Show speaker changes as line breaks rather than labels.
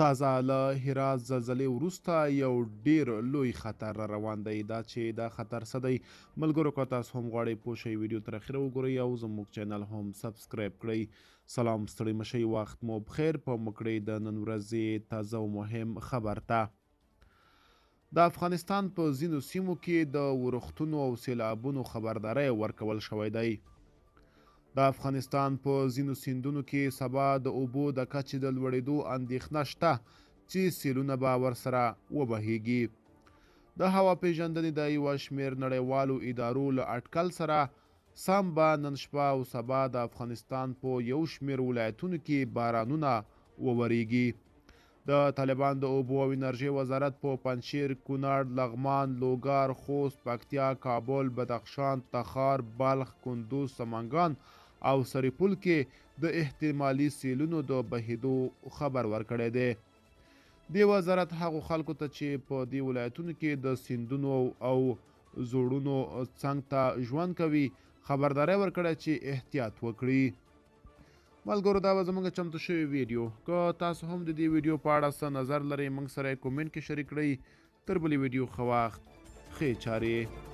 تازه له هرات زلزلې وروسته یو ډیر لوی خطر را روان دی. دا چې دا خطر څه دی، ملګرو که تاسو هم غواړئ پوه شئ، ویډیو تر اخره وګورئ او زموږ چینل هم سبسکرایب کړئ. سلام، ستړي مشئ، وخت مو بخیر. په مکړئ د نن ورځې تازه او مهم خبر ته. د افغانستان په ځینو سیمو کې د ورښتونو او سیلابونو خبرداری ورکول شوی دی. د افغانستان په ځینو سیندونو کې سبا د اوبو د کچې د لوړېدو اندېښنه شته چې سیلونه به ورسره وبهیږي. د هوا پیژندنې د یو شمېر نړیوالو ادارو له اټکل سره سم به نن شپه او سبا د افغانستان په یو شمېر ولایتونو کې بارانونه وورېږي. د طالبان د اوبو او انرژۍ وزارت په پنجشیر، کونړ، لغمان، لوګر، خوست، پکتیا، کابل، بدخشان، تخار، بلخ، کندوز، سمنګان او سرپل کې د احتمالي سیلونو د بهیدو خبر ورکړی دی. دې وزارت هغو خلکو ته چې په دې ولایتونو کې د سیندونو او زوړونو څنګ ته ژوند کوي خبرداری ورکړی چې احتیاط وکړي. ملګرو، دا به زموږ چمتو شوی ویډیو. که تاسو هم د دې ویډیو په اړه څه نظر لرئ، موږ سره کومنټ کې شریک کړئ. تر بلې ویډیو، ښه وخت، ښې چارې.